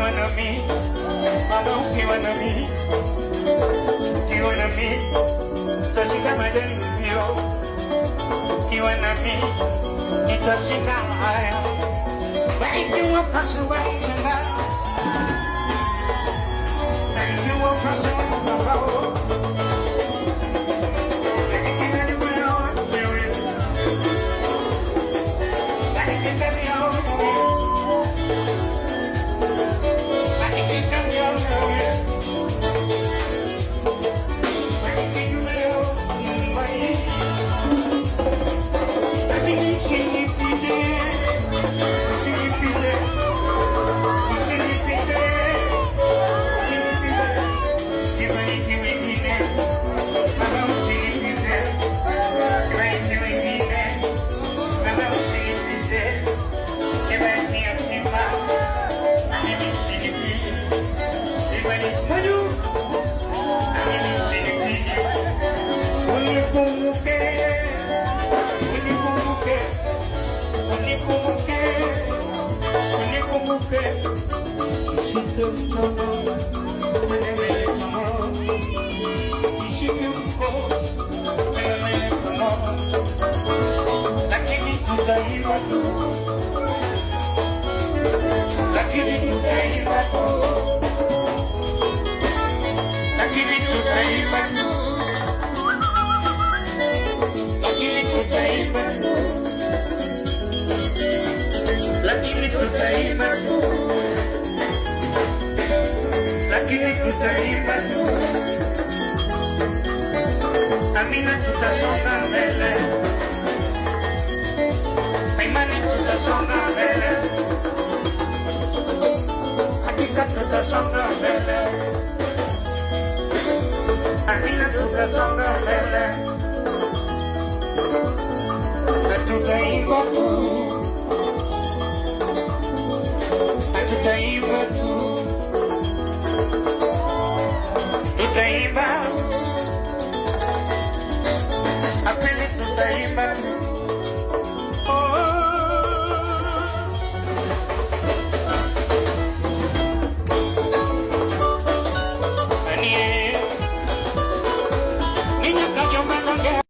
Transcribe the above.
Ukiwa nami, mama, ukiwa nami, ukiwa nami, tutashinda majaribio. Ukiwa nami, nitashinda haya. Barikiwa pasua nanga, barikiwa pasua nanga. Unikumbuke, unikumbuke, unikumbuke, unikumbuke. Nishike mkono, twende pamoja. Nishike mkono, twende pamoja. Lakini tutaiva tu, lakini tutaiva tu, lakini tutaiva tu, lakini tutaiva tu, lakini tutaiva tu, lakini tutaiva tu. Amina, tutasonga mbele, imani tutasonga mbele, hakika tutasonga mbele, amina, tutasonga mbele.